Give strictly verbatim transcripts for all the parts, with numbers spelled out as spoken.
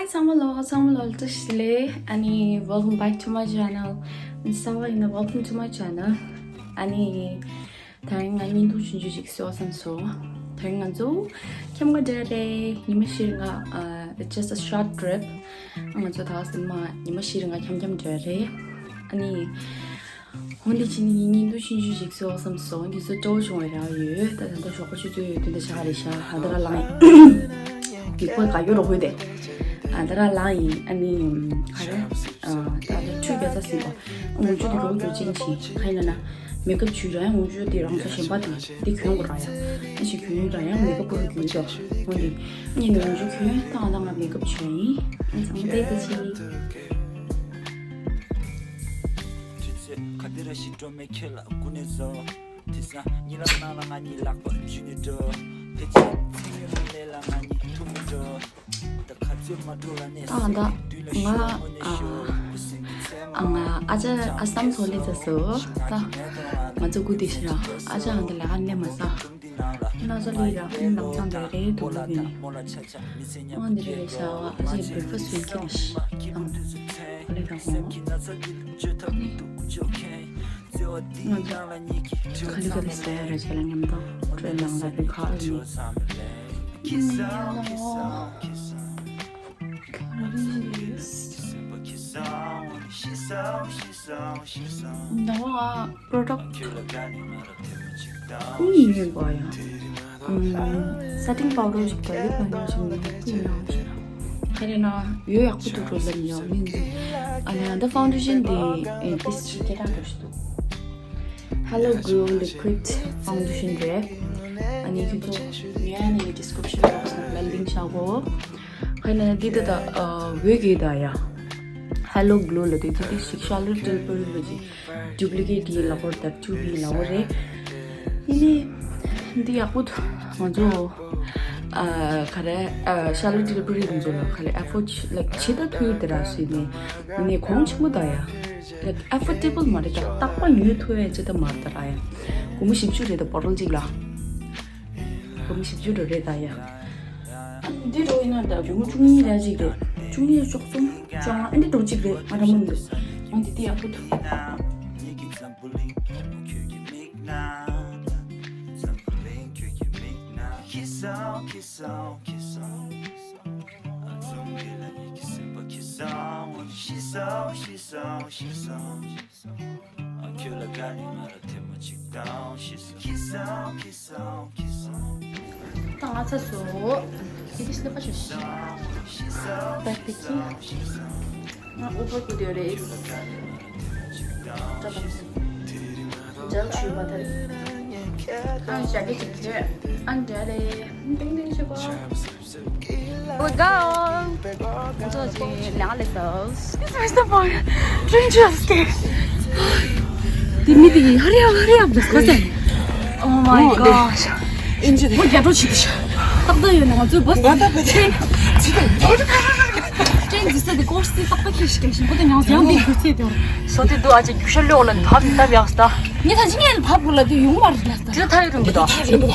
Hi ཚང་མ་ལོ། ཚང་མ་ལོ་བཀྲ་ཤིས་བདེ་ལེགས། ཨ་ནི་welcome back to my channel. གསར་པ་ཡིན་ན་welcome to my channel. ཨ་ནི་ད་རིང་ང་བརྙན་ཐུང་ཆུང་ཆུང་ཞིག་བཟོ་བསམ་སོང་། ད་རིང་ང་ཚོ་ཁྱམས་ཁ་འགྲོ་རེད། ཉི་མ་བཞི་རིང་ང་ཨ། it's just a short trip. ང་ཚོ་ད་སེམས་མ་ཉི་མ་བཞི་རིང་ང་ཁྱམས་ཁྱམས་འགྲོ་རེད། ཨ་ནི། འོ་འདི་ཕྱི་ནས་ངས་བརྙན་ཐུང་ཆུང་ཆུང་ཞིག་བཟོ་བསམ་སོང་། ཁྱེད་ཚོ་སྤྲོ་བོ་བྱུང་བའི་རེ་བ་ཡོད། ད་ད་ལྟ་ཞོགས་པ་ཆུ་ཚོད་བདུན་དང་ཕྱེད་ཀ་རེད་ཤག་ད་ར་ལངས་ཡིན། ཡིག་པ་ག་ཡོད་རོགས་ཧུད་དེ། ད་ར་ལངས་ཡིན། ཨ་ནི་ག་རེ། ད་ལྟ་ཁྲུས་རྒྱག་ཚར་ཟིན་པ། ངུ་ཆུ་དེ་རོགས་རྒྱུ་ཅན་ཅིག་ག་ཡིན་ན་ན། མེ་ཀབ་བྱུས་ར་ཡང་ངུ་ཆུ་དེ་རང་ཚོ་གཞན་པ་དེ་དེ་གྱོན་དགོས་ར་ཡ། ཨ་ཅིག་གྱོན་ར་ཡང་མེ་ཀབ་པོ་རུ་གྱོན་ཅོག་འོ་འདི། ངས་ནི་ངུ་ཆུ་གྱོན་ད་ང་ད་ང་མེ་ཀབ་བྱུས་ཡིན། ཨ་ཚང་མ་བལྟས་བལྟས་ཅིག་ཁ་དེ་ར་ཤི་འགྲོ་མེད་ཁྱེད་ལ་སྐུ་ནས་བཟོ། དེ་སང་ཉི་ལག་ནང་ལ་ང་གཉིས་ལག་པ་འཇུས་ནས་འགྲོ། དེ་ཕྱིན་ཚིག་ཉུང་ལས་ལ་ང་གཉིས་ཐུག་མི་འགྲོ། ད་ཁ་རྩོད་མ་འགྲོ་ལ་ནས། ད་ང་ད་ང་ཨ་ང་ཨ་ཅག་ཨ་སམ་ཚོ་ལས་ཚ་སོ། ད་ང་ཚོ་སྐུ་དེ་ཤི་ར་ཨ་ཅག་ང་ད་ལ་ཨ་ནེ་མ་ས། ན་ས་ལི་ར་ཨིན་ལག་ཚང་དེ་རེད་དུ་ལུག་ཡིན། ཨང་འདི་རེད་ཤ་བ་ཨ་ཅེ་breakfast་བཟོས་ཁྱེར་ཤི་དང་། ཨ་ལེ་དང་ཧོ། ང་ཚོ་ཁ་ལི་ཁ་ལི་སྟེ་ར་ཅེ་ལ་མཉམ་དང་བྲོས་ལང་ལ་རི་ཁ་ཨ་ནི། ཟླ་བ་product ཁུལ་ཡིན་པ་ཡང་། ཨམ། setting powder ཞིག་དང་lip liner ཞིག་ནི་ཁུལ་ཡིན་ཡང་ཞིག་ཁ་རེ་ན་ཡོད་ཡག་པོ་འདུག་འགྲོ་ལབ་ཡོང་ཡིན། ཨ་ནི་ཨ་ད་foundation དེ་ཨེ་ཏིས་ཞིག་སྐད་གྲགས་འགྲོ་ཞིག་འདུག Hello Glow Liquid Foundation རེད། ཨ་ནི་ཁྱོད་ཚོ་ཉོ་ཡ་ནི་description box ནང་ལ་link བཞག་གོ་ཁ་ནི་འདི་ད་ད་ཨ་འོད་ཀྱི་ད་ཡ། Hello Glow ལ་དེ་དེ་དེ་ཞིག་Charlotte Tilbury ལ་ཅིག duplicate ཡིན་ལབ་པ་རེད། ད་two B ཡིན་ལབ་པ་རེད། ཡིན་ནི། འདི་ཡག་པོ་འདུག་ང་ཚོ་ཨ་ག་རེ་ཨ་Charlotte Tilbury ང་ཚོ་ལ་ག་རེ་afford like ཆེ་ད་ཐུ་ཡོད་དེ་ར་སུ་ཡིན་ནི། ཡིན་ནི་གོང་ཆེན་པོ་ད་ཡ། like affordable མ་རེད། ད་རྟག་པ་ཉོས་ཐུབ་ཡ་ཆེ་ད་མ་རེད་ད་ར་ཡ། སྒོར་མོ་བཞི་བཅུ་རེད་ད་bottle གཅིག་ལ། སྒོར་མོ་བཞི་བཅུ་རེ་རེད་ད་ཡ། འདི་རུ་ཡིན་ན་ད་རྒྱུ་མོ་བཅུ་གཉིས་ར་ཅིག་རེད། བཅུ་གཉིས་བཅུ་གསུམ་བཅོ་ལྔ་ཨ་འདི་འདྲ་ཅིག་རེད། ང་ར་མོ་འདུག་འོ་འདི་དེ་ཡག་པོ་འདུག་ཁྱོད་ལ་དགའ་ནས་ང་ལ་ཐེངས་མ་གཅིག་དང་ཤི་སོང་། ཤི་སོང་། ཤི་སོང་། ཤི་སོང་། ད་ང་ཚ་སོ། ཁྱེད་ཀྱི་སླེབས་པ་ཞིག་ད་ཁྱེད་ཀྱི། ང་ཨུ་པར་ཀུ་དེ་རེད། ད་དང་སི། འཇལ་ཆུ་བ་ད་རེད། ཨ་ཞག་གི་ཅིག་ཁྱེད། ཨ་འདྲ་རེད། ཏིང་ཏིང་ཆུ་བ། We go. ང་ཚོ་ཅིག་ལས་ཀ་ལས་སོ། This is the point. Dangerous day. དེ་མི་དེ་hurry up, hurry up ཟེར་གོ་ཟེར། Oh my gosh. ཨིན་ཇི་དེ། ཁོ་རྒྱ་གྲོགས་བྱེད་དུ་ཤ། ཏག་ཏག་ཡོད་ན་ང་ཚོའི་བ་སི། ང་ད་བ་ཆེ། ཅན་ཇི་སི་དེ་ཀོ་སི་ཏག་ཏག་ཁྱེར་ཤི་ཀྱང་ཤི་ཁོ་དེ་ང་ཚོ་ཡང་དེ་གུ་ཚེ་དེ། སོ་དེ་དུ་ཨ་ཅེ་རྒྱུག་ཤར་ལོག་ལ་བབ་ནི་ད་བྱས་སོ་ད། ངས་ད་ཅི་ངས་ཕབ་དགོས་ལ་དེ་ཡོང་མ་རེད་ལ་ད། ཅི་ད་ཡོད་རུང་གི་ད། ད་རེད་པ།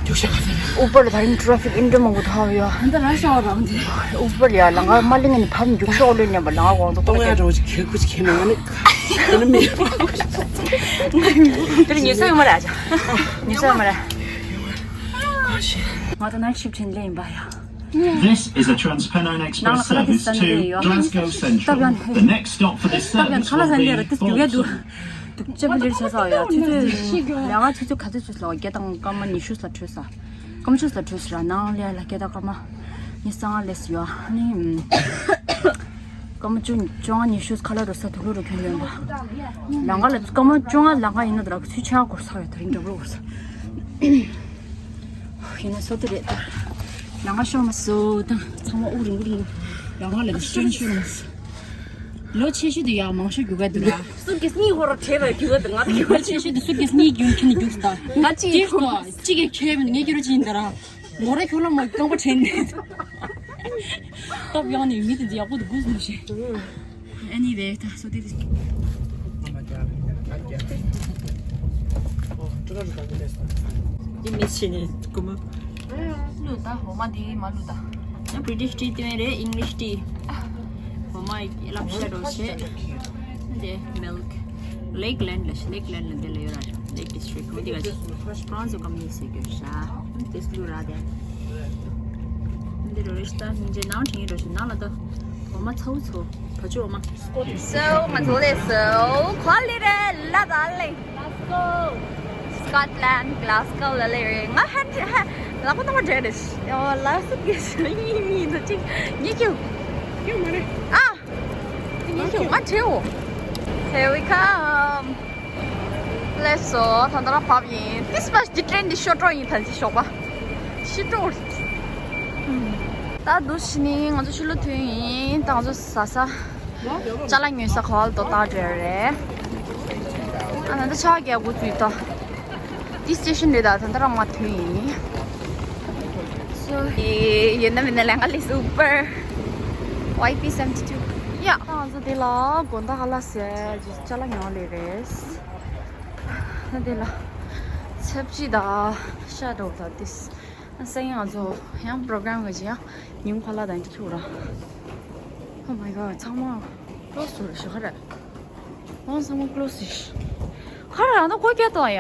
རྒྱུག་ཤར་ག་ཚོད། ཨུ་པར་ད་རིང་ཊ་རེ་ཕིག་ཨིན་འདྲ་མང་པོ་ཐག་ཡོད། ད་ར་ཤོག་རང་དེ། ཨུ་པར་ཡ་ལ་ང་མ་ལི་ང་ནི་ཕབ་རྒྱུག་ཤོག་ལོས་ཉན་པ་ལ་ང་གོང་དུ་གཏོང་ཡ་འགྲོ་ཅིག་ཁེ་ཁུ་ཅིག་ཁེ་མེད་ང་ནི་ཁ་ནི་མེད། དེར་ཉེས་སོ་ཡོད་མ་རེད་ཨ་ཅག་ཉེས་སོ་ཡོད་མ་རེད། ང་ད་night shift ཕྱིན་ལེ་ཡིན་པ་ཡ། This is a Transpennine Express service to Glasgow Central. The next stop for this service will be Portsmouth. དུག་ཅེ་བ་ལིར་ཆ་ས་ཡ། ཆུ་ཚོད་ལས་ཀ་ཆུ་ཚོད་ག་ཚོད་ཆུ་ཚོད་བརྒྱད་དང་སྐར་མ་ཉི་ཤུ་ལ་བྲོས་ས། སྐར་མ་བཅུ་ལ་བྲོས་ས་ར་ནང་ལས་ལ་བརྒྱད་དང་སྐར་མ་ཉི་ཤུ་རྩ་ལྔ་ལས་སུ་ཡོད་ཨ་ནི། སྐར་མ་བཅུ་བཅོ་ལྔ་ཉི་ཤུ་ཁ་ལ་རུ་ས་དུག་ལུ་རུ་ཁྱོན་ཡོད་པ། ལང་ཀ་ལ་སྐར་མ་བཅོ་ལྔ་ལང་ཀ་ཡིན་ན་ད་ར་ཚུལ་ཆ་སྐོར་ས་ཡོད་ད་རིང་འགྲོ་རུ་སྐོར་ས། ཡིན་ན་སོ་དེ་རེད་ད། ལང་ཀ་ཤོར་མ་སོ་དང་ཚང་མ་དབུགས་རིང་པོ་རིང་། ལང་ཀ་ལ་སྐྱོན་ཤོར་མ་སོ། ལོ་ཆེ་ཤོས་དེ་ཡང་མང་ཤོས་རྒྱུག་ག་འདུག་ལ། སུ་གིས་སྙིང་ཧོ་ར་བྲེས་ལ་རྒྱུག་ག་འདུག་ང་ད་རྒྱུག་ལོ་ཆེ་ཤོས་དེ་སུ་གིས་སྙིང་རྒྱུག་ཁྱེད་ནི་རྒྱུག་ད། ང་ཅི་ཡིན་ཁོ། གཅིག་གིས་ཁྱེད་མིན་ངས་ཁྱེད་རོ་ཅི་ཡིན་ད་ར། མོ་ར་ཁྱོད་ལ་མ་རྐང་པ་དྲན་ནས། སྟབས་ཡག་ནས་མི་དེ་ཚོ་ཡག་པོ་དེ་དགོས་སུ་མི་ཤེས། Anyway ད་སོ་དེ་དེ། ཡིན་མི་ཤེས་ནས་དགོས་མོ། ལུས་ད་འོ་མ་དེ་མ་ལུས་ད། ཡང་British tea་སྟོན་རེད། English tea། འོ་མ་ལབ་ཤ་རོ་ཆེ། འདི་milk། Lakeland་ལ་ཤ། Lakeland་ལ་འདི་ལ་ཡོད་ར། Lake District། འོ་འདི་ག་ཅི་France་གམ་ནི་ཟེར་གྱི་ཤ། འདི་སུ་ར་དེ། འདི་རོ་རེ་ཤ་ད་ཉིན་རྗེས་ནང་དྲན་རོ་ཤ་ནང་ལ་ད། འོ་མ་ཚ་བོ་ཚོ། བ་ཅུ་འོ་མ། So ང་ཚོ་ལས་སོ་ག་ལེ་རེད་ལ་ད་ལེ། Scotland Glasgow་ལ་ལེ་རེད། ང་ཧན་ཧན་ལ་ཁོ་ཏོ་ཇེ་རེད། ཡོ་ལ་སུ་གེ་སུ་ཡི་མི་དུ་ཅིག་ཉི་ཁྱུ། ཁྱུ་མ་རེད། ཨ་ཉི་ཁྱུ་ང་ཁྱུ། Here we come. ལས་སོ་ད་ད་ར་བབ་ཡིན། ཏིས་པ་ཇི་ཏྲེན་འདི་ཤོ་ཏྲོ་ཡིན། ཐན་ཅི་ཤོག་པ་ཤི་ཏྲོ། ད་འདུག་ཤི་ནི་ང་ཚོ་ཤི་ལོ་ཐོན་ཡིན། ད་ང་ཚོ་ཟ་ས། ཅ་ལག་ཉོས་ས་ག་བ་ལ་དོ་བཏང་འདྲ་རེད། ཨ་ན་ད་ཆ་རྒྱག་དགོས་ཚུལ་ད། འདི་སི་ཊེ་ཤན་རེད། ད་ད་ད་ར་མ་ཐོན་ཡིན། སོ་ཡི་ཡོད་ན་མིན་ན་ལས་ང་ལས་སུ་པར། Y P seventy two། ཡ། ད་ང་ཚོ་དེ་ལ་དགོང་དག་ཧ་ལ་ཟེར་ཅ་ལག་ཉོ་ལས་རེད། ད་དེ་ལ་ཚབ་ཅི་ད་ཤ་འདྲ་བོ་ད་དེ། སང་ཉིན་ང་ཚོ་ཡང་པོ་རོ་གྷ་རམ་གི་ཅི་ཡང་ཉིན་ཁ་ལ་དང་ཅི་ཚུགས་ར། Oh my god ཚང་མ་ཀློ་སུ་ར་ཤི་ཁ་ར། ཨོ་ཚང་མ་ཀློ་སུ་ཤི་ཁ་ར། ཡང་ད་ཁོ་སྐད་གཏོང་ཡ།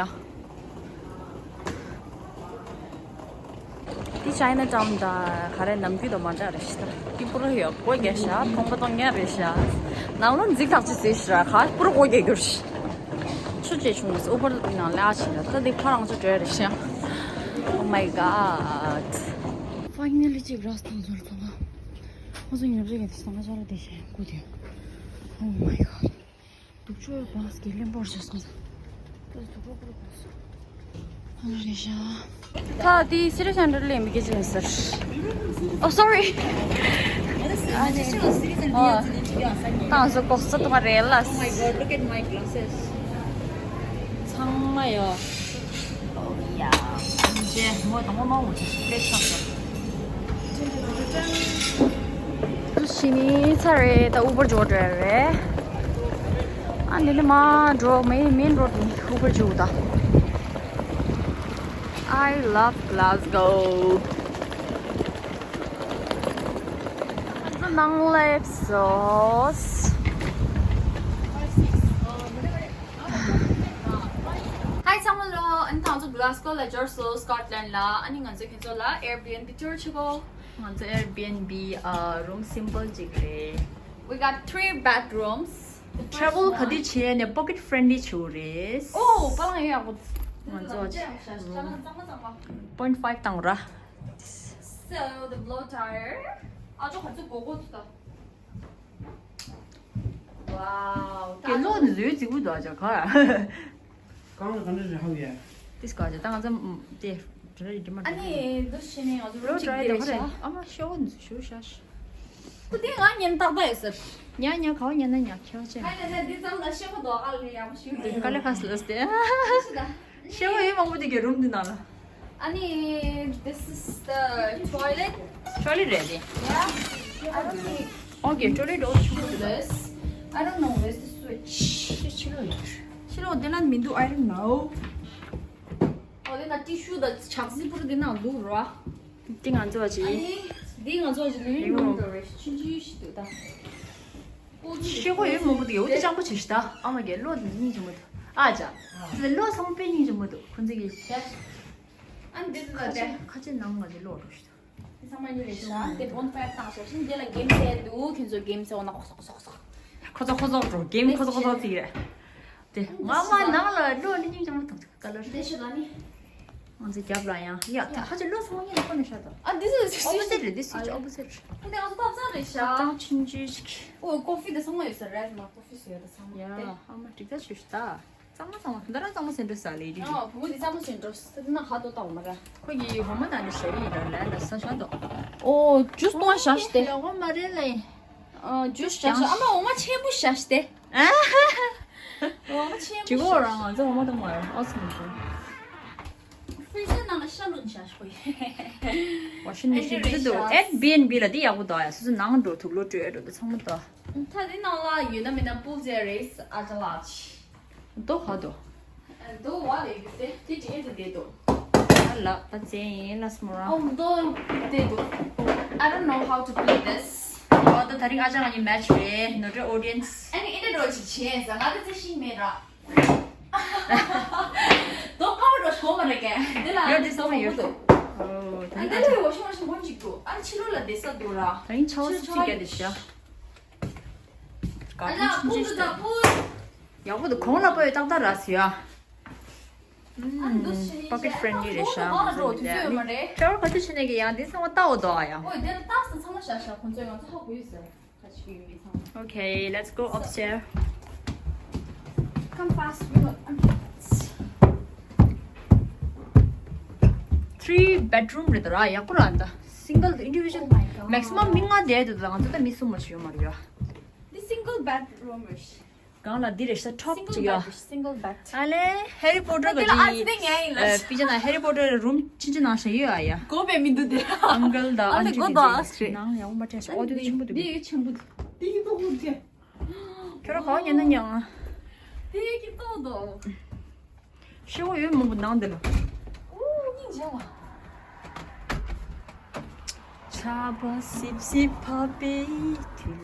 འདི་Chinatown་ད་ག་རེ་ནམ་རྒྱུན་དང་མ་འདྲ་རེད་ཤི་ད། འདི་པུ་ར་ཡོད་སྒོ་རྒྱག་ཤ་ཐོང་པ་གཏོང་ཉན་རེད་ཤ། ནང་ལོ་འཛིག་ཐག་ཅི་ཟེར་ཤི་ར་ཁ་པུ་ར་སྒོ་རྒྱག་གྱུར་ཤི། ཆུ་ཅེ་ཆུང་ངུ་ཨུ་བར་ནང་ལ་ཨ་ཆི་ལ་ད་འདི་ཁ་རང་ཚོ་བྲོས་རེད་ཤ། Oh my god. Finally ཅིག་ར་སྟོང་ཚོར་ཚོང་ཁང་། ང་ཚོ་ཉོ་རེ་གི་དེ་སྟོང་ཁ་ཆ་ར་དེ་ཤེས་གོ་དེ། Oh my god. དུག་ཆོས་བང་སྐད་ལེན་པོར་བྱས་སོང་ས། ད་དུག་ཆོས་པོར་བང་སོང་། ཨ་རེ་ཤ། ད་དེ་སི་རི་སེན་ཊར་ལས་མི་སྐད་ཅིག་ཡིན་ཟེར། Oh sorry. ཨ་ནི། ཨ། ད་ང་ཚོ་ལྐོག་ཟ་འཐུང་བ་རེད་ལ། Oh my god, look at my glasses. ཚང་མ་ཡོད། Oh yeah. འཇེ་མོ་དང་མོ་མ་འོ་ཅི་པེ་ཆག་ཆག་ཞི་མི་ཚ་རེད། ད་ཨུ་བར་འཇོག་འགྲོ་ཡ་རེད། ཨ་འདི་ནི་མ་འགྲོ་མེ་མེན་རོ་ཌི་ནི་ཨུ་བར་འཇོག་ད། I love Glasgow. ནང་ལ་སོ། Hi ཚང་མ་ལོ། ཨ་ནི་ད་ང་ཚོ་Glasgow་ལ་འབྱོར་སོང་Scotland་ལ། ཨ་ནི་ང་ཚོ་ཁྱེད་ཚོ་ལ་Airbnb་tour་བྱེད་གོ། ང་ཚོ་Airbnb ཨ་room simple་ཅིག་རེད། We got three bedrooms. Travel་ག་དུས་བྱས་ནས་pocket friendly་བྱེད་རེད། ཨོ་པ་ལང་ཡག་པོ། ང་ཚོ་point five་བཏང་ར། So the blow dryer. ཨ་ཅོ་ཁ་ཚོ་གོ་གོ་ཐུ་ད། Wow. གེ་ལོ་ནི་ལོས་རྫིག་པོ་འདུག་ཨ་ཅག་ག། གང་ལ་ག་འདྲ་རེད་ཧ་ཡ། ཏིས་ག་ཅག་ད་ང་ཚོ་དེ་འདྲ་རེད་འདྲ་མ་ཨ་ནི་འདུ་ཤེས་ནས་ང་ཚོ་རོ་ལོ་ཅིག་ཌ་རའི་དེ་ཊར་རེད་ཤག་ཨ་མ་ཤོག་འདུ་ཤོག་ཤག་ཁུ་དེ་ང་ཉན་ཏག་ཏག་ཡོད་ཟེར། ཉ་ཉ་ག་བ་ཉན་ན་ཉ་ཁྱེད་ཅན། ཧ་ལས་ཧ་འདི་ཙམ་ལ་ཤེས་པ་འདུག་ཨ་ལས་ཡག་པོ་ཞུ་རེད། ག་ལེ་ཁ་སི་ལ་སྟེ། ཤེས་པ་ཡོད་མང་པོ་འདི་གའི་རུམ་འདི་ནང་ལ། ཨ་ནི། This is the toilet. Toilet་རེད་དེ། Yeah. I don't think. Okay, toilet door ཆུང་ཆུང་རེད། This. I don't know. Where's the switch? ཕྱི་ཕྱི་ལོགས་ཡོད། ཕྱི་ལོགས་དེ་ན་མི་འདུག I don't know. ཨོ་དེ་ན་ཏི་ཤུ་དང་ཆག་སི་པུར་དེ་ན་འདུག་ར། དེ་ང་ཚོ་ཅི། ཨ་ནི། དེ་ང་ཚོ་ཅི་living room་དུ་རེད། ཆུང་ཆུང་ཞིག་འདུག་ད། ཤེལ་སྒོ་ཡོད་མང་པོ་འདུག་འོ་དེ་སྤྱང་པོ་བྱེད་ཤི་ད། ཨ་མ་གས་གློག་དེ་སྙིང་རྗེ་མོ་འདུག་ཨ་ཅག་དེ་གློག་ཚང་མ་དཔེ་སྙིང་རྗེ་མོ་འདུག་ཁོ་ཚོ་གི་ཤ། ཨ་འདི་དེ་ད་ཁ་དེ། ཆེ་ཁ་ཆེ་ནང་ང་དེ་གློག་འགྲོ་ཤི་ད། དེ་ཚང་མ་གཉིས་རེད་ཤག་དེ་bonfire་བཏང་ཤག་ཤིང་དེ་ལ་game་རྩེ་འདུག་ཁྱེད་ཚོ་game་རྩེ་འོ་ན་ཁོ་ཚོ་ཁོ་ཚོ་ཁོ་ཚོ། game་ཁོ་ཚོ་ཁོ་ཚོ་ཚིག་རེད། དེ་ང་མ་ནང་ལ་གློག་ནི་སྙིང་རྗེ་མོ་འདུག་ག་ལ་རེད། དེ་ཤི་ད་ནི། ང་ཚོ་རྒྱབ་ལ་ཡང་ཡ་ད་ཁ་ཆེ་གློག་ཚང་མ་གཉིས་ལ་ཁོ་ནས་ཤ་ད། ཨ་འདི་ཚོ་opposite་རེད། This is opposite་རེད། ཁོ་དེ་ང་ཚོ་ཐབ་ཚང་རེད་ཤག་ཐབ་ཚང་ཆུང་ཆུང་ཞིག་ཨོ་coffee་དེ་ཚང་མ་ཡོད་ས་རེད་མ་coffee་ཟེར་ཡ་ད་ཚང་མ་ཡ་དེ། ཨ་མ་འགྲིག་ད་ཆུ་ཤི་ད། གཙང་མ་གཙང་མ་ད་རང་གཙང་མ་སེ་འདྲ་ཟ་ལེ་རི། ཨ་བུ་མོ་འདི་གཙང་མ་སེ་འདྲ་ཟ་ན་ཧ་ཏོ་ཏང་མ་ར། ཁོ་གི་བུ་མོ་དང་ནི་ཞེ་ཡི་ར་ལ་ལ་ས་ཤ་དོ། ཨོ་ཇུས་གཏོང་བ་ཞག་སྟེ། ཡག་པོ་མ་རེད་ལེ། ཨ་ཇུས་ཞག་ཞག་ཨ་མ་འོ་མ་ཆེན་པོ་ཞག་སྟེ། འོ་མ་ཆེན་པོ་ཞག་ཅི་གོ་རང་ང་ཚོ་འོ་མ་དང་མ་ར་ཨོ་སི་མ་ཞུ། ཕི་རི་ཛར་ནང་ལ་ཤ་ལོན་ཞག་ཤོ་ཡི། Washing machine་དེ་འདུག Airbnb་ལ་དེ་ཡག་པོ་འདུག་ཡ་སོ་སོ་ནང་འགྲོ་ཐུག་ལོ་སྤྲོད་འགྲོ་དེ་ཚང་མ་འདུག་ད་དེ་ནང་ལ་ཡོད་ན་མེད་ན་པུལ་ཟེར་རེད་ཨ་ཅག་ལགས། དོ་ཧ་དོ། དོ་བ་ལས་ཡོད་སེ་དེ་དྲི་ཡེ་དུ་བསྡད་དོ། ཨ་ལ་ད་ཙེ་ཡིན་ལ་སྨོ་ར། ཨོ་དོ་བསྡད་དོ། I don't know། How to play this? ཨོ་ད་དེ་རིང་ཨ་ཅག་ང་གཉིས་མེ་ཆི་རེད། ནོར་འཁྲུལ་ཨོ་ཌི་ཡན་སི། ཨ་ནི་ཨེ་འདྲ་འགྲོ་ཅིག་བྱས་ཟ་ང་ད་རྩི་ཤིང་མེད་ར། དོ་ཀ་བ་འགྲོ་ཤོ་མ་རེད་ཀྱང་། འདི་ལ་ཡོད་འདི་སོ་མ་ཡོད། འདུག་ཨོ་ད་ཨ་ནི་འདི་ལ་ཡོད་ཤོ་མ་ཤོ་མོ་གཅིག་འདུག་ཨ་ནི་ཕྱི་ལོགས་ལ་བསྡད་ས་འདུག་ར། ད་རིང་ཆར་པ་སིབ་སིབ་རྒྱག་བསྡད་ཤག་ཨ་ལ་ཕུག་ཏུ་ད་ཕུག་ཡག་པོ་འདུག་གོང་ལ་པོ་ཡོད་ཏག་ཏག་ར་སི་ཡ། ཨ་འདུག་ཤི་ཡ། Pocket friendly རེད་ཤག་ང་ཚོ་དུས་ཚོད་ཡོད་མ་རེད། ཤ་བར་ག་དུས་ཕྱིན་ནས་ཀྱི་ཡང་འདི་ཚང་མ་ལྟ་འོ་འདུག་ཨ་ཡ། ཨོ་དེ་ལ་ཏག་ས་ཚང་མ་བཞག་ཤག་ཁོང་ཚོས་ང་ཚོ་ཧ་གོ་ཡོད་ཟེར། ཁ་ཅིག་ཡོད་མི་ཚང་མ། Okay, let's go upstairs. Come fast, we got three bedroom རེད་ད་ར། ཡག་པོ་ར་འདི། Single individual maximum མི་ལྔ་བསྡད་འདུག་ད་ང་ཚོ་ད་མི་གསུམ་མ་ཞིག་ཡོད་མ་རེད་ཡ། འདི་single bedroom རེད། གང་ལ་འདི་རེད་ཤག་ཊོབ་ཅིག་ཡོད། Single bed. ཨ་ལེ་ཧེ་རི་པོ་ཊར་གི་ཨ་ཅི་དེ་ངའི་ཡིན་ལ། པི་ཇ་ན་ཧེ་རི་པོ་ཊར་རུམ་ཆུང་ཆུང་ནང་བཞིན་ཡོད་ཨ་ཡ། གོ་བའི་མི་འདུག་དེ། ཨང་ཀལ་དང་ཨ་ཨན་ཊི་གོ་གི་དང་ཨ་ཅི་རེད། ནང་ཡང་མ་ཁྲལ་ཤག་ཨོ་དེ་ཆེན་པོ་འདུག་དེ་ཡོད་ཆེན་པོ་འདུག་དེ་ཡོད་པོ་འདུག་ཁྱོད་རང་གང་ཉན་ན་ཉན་ཨ། དེ་ཡོད་ཀྱི་ཏོག་ཏོག་ཤི་བོ་ཡོད་མང་པོ་ནང་འདི་ལ། ཨུ་སྙིང་རྗེ་བ། ཆར་པ་སིབ་སིབ་བབས་པའི་དུས་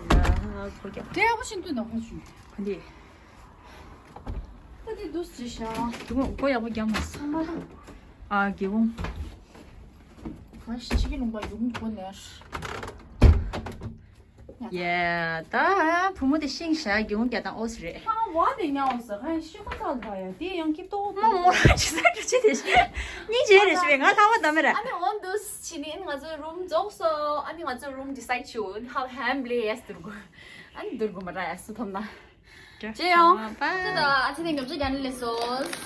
ལ་ཕོ་རྒྱབ། དེ་ཡག་པོ་ཞིག་འདུག་ནག་པོ་ཞུ། ག་འདི། ད་དེ་འདུག་ཅི་ཤ། དུ་མ་གོ་ཡག་པོ་རྒྱབ་མ་སོང་། ཨ་དགེ་བོང་། ག་ཤི་ཆི་གི་ལུང་པ་ཡུང་གོ་ནས། ཡ། ད་བུ་མོ་དེ་ཤིང་ཤ་གི་འོང་རྒྱ་དང་ཨོ་སི་རེད། ཨ་བ་དེ་ཉའོ་ས་ཁ་ཤི་ཁོ་ཚ་ལ་ཡ་དེ་ཡང་སྐྱིད་ཏོག་མོ་མོ་ར་ཅི་ས་ཅི་ཅི་དེ་ཤི། སྙིང་རྗེ་རེ་ཞུ་བའི་ང་ལྷག་པ་དམ་ར། ཨ་ནི་འོན་དུ་ཕྱི་ནི་ང་ཚོ་རུམ་རྫོགས་སོ། ཨ་ནི་ང་ཚོ་རུམ་ཌི་སའིཌ་བྱུང་ཧའོ་ཧེམ་ལེ་ཡེ་སི་དུར་གུ། ཨ་ནི་དུར་གུ་མ་ར་ཡ་སུ་ཐོམ་ན། ཅེ་ཡོང་། པ། ད་ཨ་ཅེ་ནི་ངབ་ཅེ་རྒྱ་ནི་ལེ་སོ།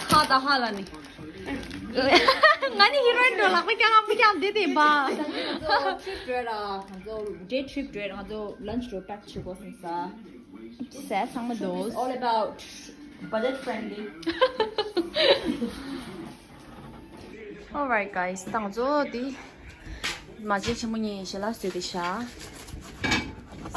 ཧ་ད་ཧ་ལ་ནི། ང་ནི་ཧི་རོ་ཡིན་འགྲོ་ལག་པ་རྐྱང་ལག་པ་རྐྱང་བསྡད་དེ་པ། ང་ཚོ་ཊི་རིབ་འགྲོ་ར། ང་ཚོ་ཌེ་ཊི་རིབ་འགྲོ་ར། ང་ཚོ་ལན་ཆི་འགྲོ་པེག་བྱེད་དགོས་སོང་ས། ཅི་ཟེར་ཚང་མ་འདུག All about budget friendly. Alright guys, ད་ང་ཚོ་དེ་མ་བྱན་ཆེན་མོ་གཉིས་ཞལ་ལག་བཟོས་ཏེ་ཤ།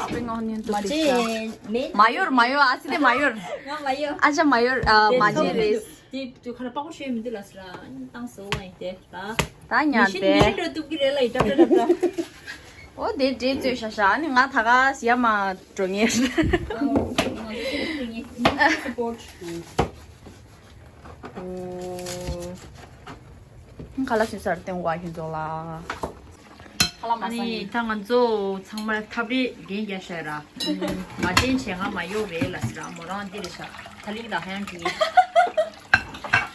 Spring onion དུ་མ་བྱན་མེད། མ་ཡོར་མ་ཡོར་ཨ་ཙི་དེ་མ་ཡོར། ང་མ་ཡོར། ཨ་ཅག་མ་ཡོར་ཨ་མ་བྱན་རེད། དེ་དུ་ཁ་ལ་པགས་པ་ཤོད་མི་འདུག་ལ་སི་ར། བཏང་སོ་བ་ཡིན་ཏེ་ད། ད་ཉར་ཏེ། མི་ཤིན་འགྲོ་ཐུབ་ཀྱི་རེད་ལ་ཡི་ཏྲ་ཏྲ་ཏྲ་ཏྲ། ཨོ་དེ་འདྲེ་བཙོས་ཤ་ཤ་ཨ་ནི་ང་ད་ག་ཡ་མ་འགྲོ་ངེས། Support. ཁ་ལག་ཟོས་ཚར་ཏེ་འོ་ཁྱོད་ཚོ་ལ། ཁ་ལག་མ་ཟ་ཨ་ནི་ཡིན། ད་ང་ཚོ་ཚང་མ་ཐབ་རེས་འགན་རྒྱག་ཤག་ར། མ་བྱན་བྱས་ང་མ་ཡོར་རེད་ལ་སི་ར། མོ་རང་འདི་རེད་ཤག་ད་ལིང་ད་ཧན་གི།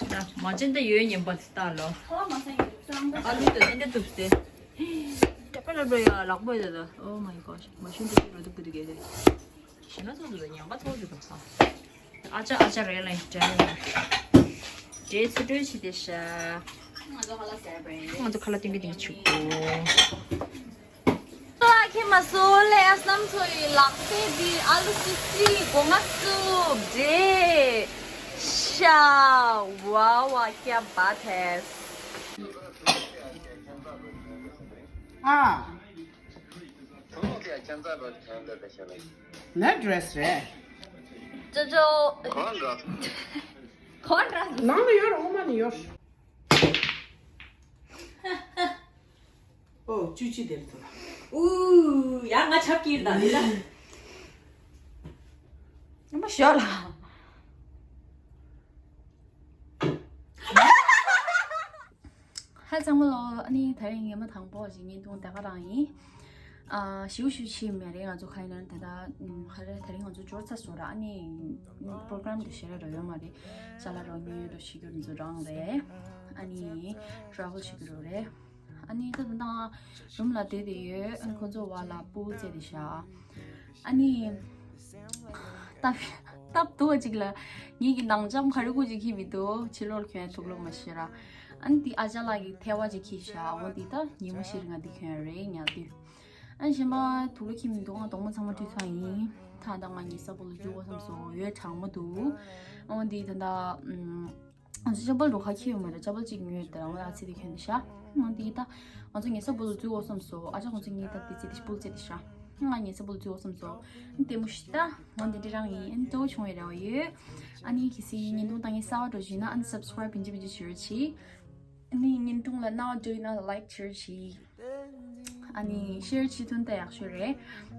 ད་མ་བྱན་ད་ཡོད་ཉན་པ་ད་ལོ། ཁ་ལག་མ་ཟ་ཡིན་ཙང་། ཨ་ལུ་ད་འདི་འདྲ་འདུག་སྟེ། ཏྲ་པ་ལ་འགྲོ་ཡ་ལག་པོ་ཡ་ད། Oh my gosh. མ་ཤུན་ཏུ་འགྲོ་འདུག་གི་འདུག་གི་རེད། ཞེ་ན་ཚོགས་འདུག་ད་ཉམས་པ་ཚོགས་འདུག་གམ་ས། ཨ་ཅག་ཨ་ཅག་རེད་ལ་ཡིན་དྲན། འདྲེ་ཚུར་སྤྲོད་བྱེད་དེ་ཤ། ང་ཚོ་ཁ་ལག་སྟོན་གི་དེ་ཆུ་གོ། ཁྱེད་མ་སོ་ལེ་ཨ་སྣམ་ཚོ་ཡི་ལག་པས་འདི་ཨ་ལུ་སི་སི་སྒོ་ང་སུབ་འདྲེ། ཤ། ཝ་ཝ་ཀྱ་བ་ཐེས། ཨ། ཁྱོད་ཀྱིས་ཁྱད་མཚར་བ་ཐོན་འདོད་པའི་ཞལ་ལག་ནི་ཌི་རེ་སི་རེད། ཅོ་ཅོ། གང་འདྲ། གང་འདྲ། ནང་ལ་ཡོད་ར། འོ་མ་ནི་ཡོད། ཨོ་བཅུ་གཅིག་དེར་ཐོན། ཨུ། ཡ་ང་ཆབ་ཀྱིར་ད་ནི་ད། མ་ཤོར་ལ། ཧ་ཚང་མ་ལོ། ཨ་ནི་ད་རིང་ཉི་མ་དང་པོ་ཞིག་བརྙན་ཐུང་ད་ག་རང་ཡིན། ཨ་ཞིའུ་ཞིའུ་ཕྱིན་མེད་རེད། ང་ཚོ་ཁ་ཡིན་ན་ད་ལྟ་ཧ་རེ་ད་རིང་ང་ཚོ་འབྱོར་ཚར་སོང་ར། ཨ་ནི་པོ་རོ་གྷ་རམ་དེ་ཞེ་ར་རོ་ཡོད་མ་རེད། ཅ་ལག་རོ་ཉོས་རོ་ཞིག་རྒྱུ་ཚོ་རང་རེད། ཨ་ནི་ཊ་རེ་ཝལ་ཞིག་རྒྱུ་རོ་རེད། ཨ་ནི་ད་ད་ང་རུམ་ལ་བསྡད་དེ་ཡོད། ཨ་ནི་ཁོ་ཚོ་བ་ལ་པུལ་རྩེ་དེ་ཤ། ཨ་ནི། སྟབས་སྟབས་སྡུག་ཅིག་ལ། ངེད་ཀྱི་ནང་འཇམ་ག་རེ་ཀུ་ཅིག་ཁྱི་མི་འདུག་ཕྱི་ལོགས་ཁྱོན་ཐུག་ལོ་མ་ཤེས་ར། ཨ་ནི་དེ་ཨ་ཅག་ལགས་ཀྱི་ཐལ་བ་ཅིག་ཁྱི་ཤ། འོ་དེ་ད་ཉི་མ་ཤི་རི་ང་དེ་ཁྱོན་རེད་ཉག་དུས། ཨ་ནི་གཞན་པ་དུག་ལོ་ཁྱི་མི་འདུག་ང་དོག་མོ་ཚང་མ་བཀྲུས་ཚར་ཡིན། ད་ད་ང་ཉི་ས་པོ་ལོ་བཅུ་གོ་བསམ་སོ་ཡོད་གྲང་མོ་འདུག་འོ་དེ་ད་ད་ཨུམ། ང་ཚོ་ཅ་པལ་རུ་ཁ་ཁྱི་ཡོད་མ་རེད། ཅ་པལ་གཅིག་ཉོས་ཏེ་རང་ལ་ཚེ་དེ་ཁྱོན་དེ་ཤ། ང་དེ་ད་ང་ཚོ་ཉེ་ས་པོ་ལོ་བཅུ་གོ་བསམ་སོ། ཨ་ཅག་ཁོང་ཚོ་ངའི་ད་དེ་ཚེ་དེ་སྤུལ་ཚེ་དེ་ཤ། ང་ཉེ་ས་པོ་ལོ་བཅུ་གོ་བསམ་སོ། ལྟད་མོ་ཤི་ད། འོ་འདི་འདྲ་རང་ཡིན། ཨ་ནི་གཙོ་བོ་བྱུང་བའི་རེ་བ་ཡོད། ཨ་ནི་གལ་སྲིད་བརྙན་ཐུང་ལྟ་མཁན་གསར་པ་འགྲོ་བཞིན་ན་ཨ་ནི་སབ་སི་ཀ་རའིབ་ཡིན་གཅིག་མིན་གཅིག་བྱེད་རོགས་གྱིས། ཨ་ནི་བརྙན་ཐུང་ལ་རྣ་བ་འགྲོ་ཡིན་ན་ལའིཀ་བྱེད་རོགས་གྱིས། ཨ་ནི་ཤེར་བྱེད་ཐུབ་ན་ད་ཡག་ཤོས་རེད།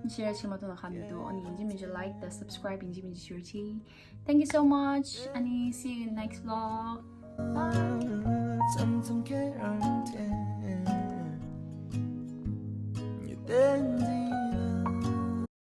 ཤེར་བྱེད་མ་ཐུབ་ན་ཁག་མི་འདུག་ཨ་ནི་ཡིན་གཅིག་མིན་གཅིག་ལའིཀ་དང་སབ་སི་ཀ་རའིབ་ཡིན་གཅིག་མིན་གཅིག་ཞུ་རོགས་གྱིས། Thank you so much. ཨ་ནི་see you in next vlog. Bye.